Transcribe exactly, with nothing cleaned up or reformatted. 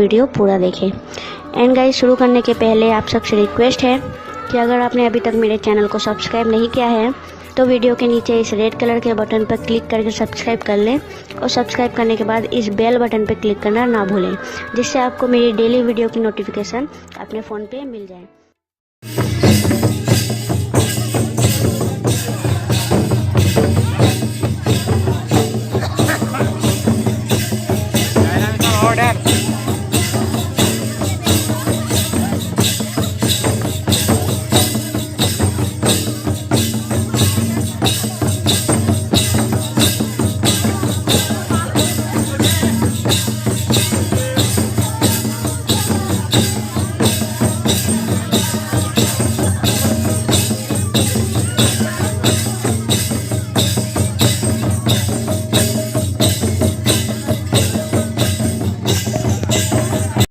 Video पूरा देखें। And guys, शुरू करने के पहले आप सबसे रिक्वेस्ट है कि अगर आपने अभी तक मेरे चैनल को सब्सक्राइब नहीं किया है तो वीडियो के नीचे इस रेड कलर के बटन पर क्लिक करके सब्सक्राइब कर लें और सब्सक्राइब करने के बाद इस बेल बटन पर क्लिक करना ना भूलें, जिससे आपको मेरी डेली वीडियो की नोटिफिकेशन अपने फ़ोन पे मिल जाए।